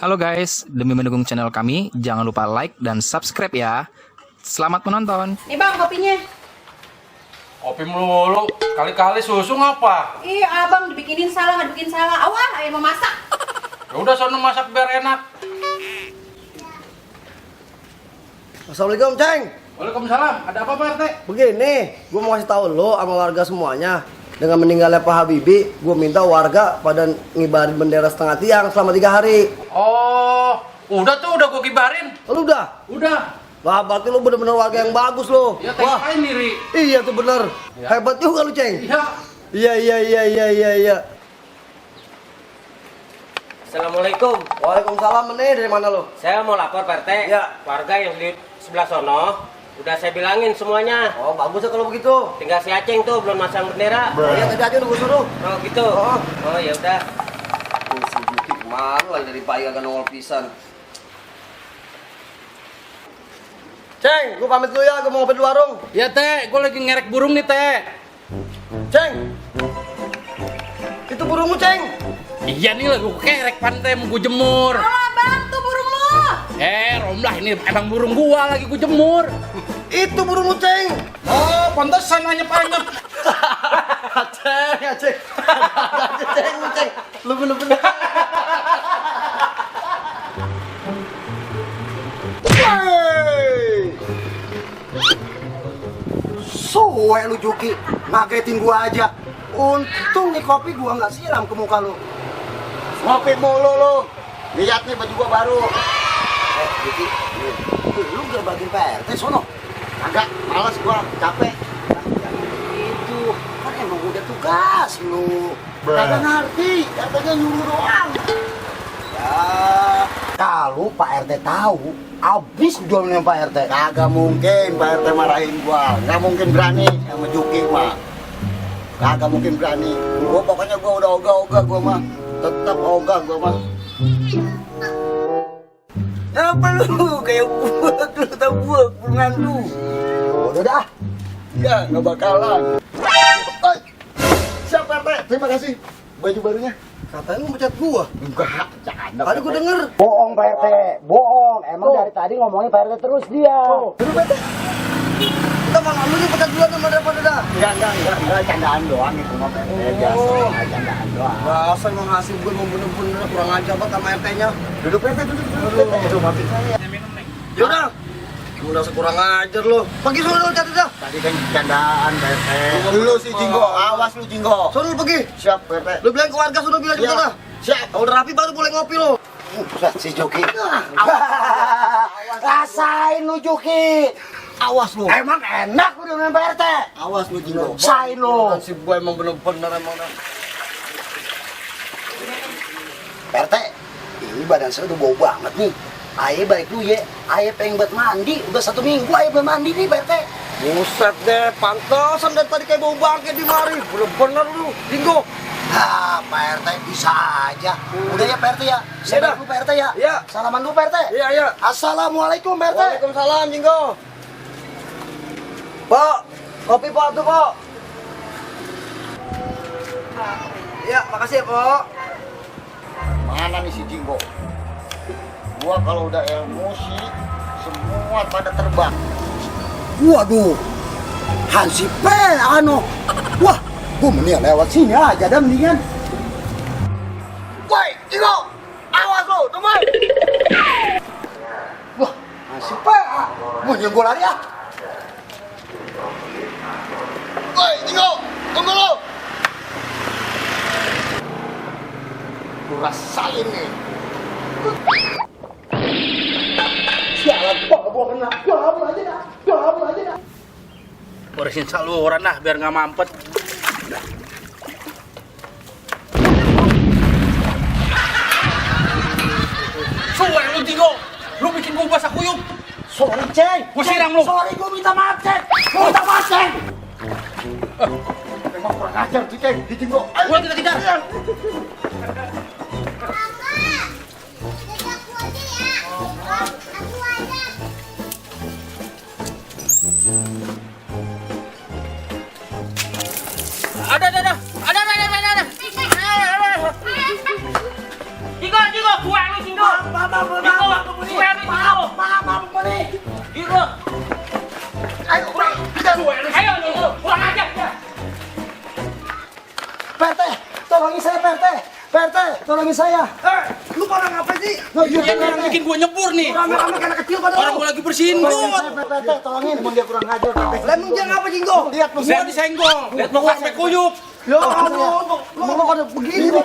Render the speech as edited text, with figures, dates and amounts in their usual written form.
Halo guys, demi mendukung channel kami, jangan lupa like dan subscribe ya. Selamat menonton. Nih bang kopinya. Kopi melulu, kali-kali susu ngapa? Ih abang dibikinin salah, nggak bikin salah. Awah, ayah mau masak. Ya udah sono masak biar enak. Assalamualaikum, Ceng. Waalaikumsalam. Ada apa Pak RT? Begini, gue mau kasih tahu lo sama warga semuanya. Dengan meninggalnya Pak Habibie, gue minta warga pada ngibarin bendera setengah tiang selama 3 hari. Oh, udah tuh udah gue kibarin. Lo udah? Udah. Wah, berarti lo bener-bener warga yang bagus lo. Ya Wah, tengkain diri. iya tuh bener. Ya. Hebat juga lo, Ceng. Iya. Iya. Assalamualaikum. Waalaikumsalam, nih dari mana lo? Saya mau lapor Pak RT. Ya. Warga yang di sebelah sono udah saya bilangin semuanya. Oh, bagus ya kalau begitu. Tinggal si Aceng tuh belum masang bendera. Oh, iya, tadi aja udah gue suruh. Oh gitu. Oh. Oh ya udah. Si Juki kemana lagi dari pagi agak nongol pisan. Ceng, gue pamit dulu ya, gue mau ngopi di warung. Ya Teh, gue lagi ngerek burung nih Teh. Ceng, itu burungmu, Ceng. Iya nih lah, gue kerek pantai mau gue jemur. Halo bang, tuh burung lo. Romlah ini emang burung gua lagi gue jemur. Itu burungmu, Ceng. Oh, pantesan anyep-anyep. Ceng. Ceng. Lu bener-bener. Wey. Soe lu Juki, ngagetin gua aja. Untung nih kopi gua nggak siram ke muka lu. Ngopi mulu lu. Lihat nih baju gua baru. Juki, lu udah bagiin PRT sono. Agak males gua, capek. Itu kan emang udah tugas lu. Kagak ngerti, katanya nyuruh doang. Ya, kalau Pak RT tahu, abis jualnya Pak RT. Kagak mungkin Pak RT marahin gua. Nggak mungkin berani sama Juki mah. Kagak mungkin berani. Gua pokoknya gua udah ogah-ogah gua mah. Tetap ogah gua mah. Apa lu kayak buak lu tau buak burungan lu. Udah dah. Ya nggak bakalan. Oi, siapa RT? Terima kasih baju barunya. Katanya mau pecat gua. Enggak, jangan. Tadi gua denger. Bohong Pak RT, bohong. Emang Oh. dari tadi ngomongin Pak RT terus dia. Dulu PT. Kita malah lu nih pecat duluan sama daripada dah. Enggak, candaan doang itu mah Pak RT. Biasa, candaan doang. Rasa emang hasil gue mau bener-bener kurang ajar banget sama RT-nya. Duduk PT, duduk. Itu maafin saya. Yaudah. Udah sekurang ajar lo. Pergi suruh lu catat dah. Tadi kan candaan Pak RT. Lu si Jinggo, awas lu Jinggo. Suruh lu pergi. Siap Pak RT. Lu bilang ke warga suruh bilang Iya. cepetan dah. Siap. Kalau udah rapi baru boleh ngopi lo. Si Juki. Rasain lu Juki. Awas lu. Emang enak udah dengan Pak RT. Awas lu Jinggo. Rasain lu. Si boy emang bener-bener emang. Pak RT, ini badan saya udah bau banget nih. Aye balik dulu ya. Aye pengen buat mandi. Udah 1 minggu aye belum mandi nih Pak RT. Buset deh, pantesan dari tadi kayak bau bangke di mari. Bener-bener lu, Jinggo. Ah, Pak RT bisa aja. Udah ya Pak RT ya. Saya Iya, dulu Pak RT ya. Iya. Salaman dulu Pak RT. Iya. Assalamualaikum Pak RT. Waalaikumsalam, Jinggo. Pak, kopi Pak tuh, Pak. Iya, makasih ya, Pak. Mana nih si Jinggo? Gua kalau udah emosi semua pada terbang. Waduh, Hansi P, wah, gua mendingan lewat sini aja dah mendingan. Woi, Jinggo, awas lo, teman. Wah, Hansi P, mau nyenggol lari ya? Woi, Jinggo, tunggu lo. Gua rasain nih. Sialan, gua kena, gua aja dah. Beresin saluran dah biar nggak mampet. Suwe lu Jinggo, lu bikin gua basah kuyup. Sorry Ceng. Gua siram lu. Sorry gua minta maaf Ceng. Gua minta maaf Ceng. Emang kurang ajar tuh, Ceng, di Jinggo. Gua kita kejar. Ada. Jinggo, buang lu Jinggo. tolongin saya PRT. PRT, tolongin saya. Lu pada ngapain sih? Yang bikin gua nyebur nih. Rame-rame kayak anak kecil pada Orang gua lagi bersihin Tolongin got. saya PRT, tolongin. Emang dia kurang ajar PRT. Lah emang dia ngapa Jinggo? Lihat lu Gua disenggol. Lihat muka sampai kuyup. Ya ampun, lu pada begini lu.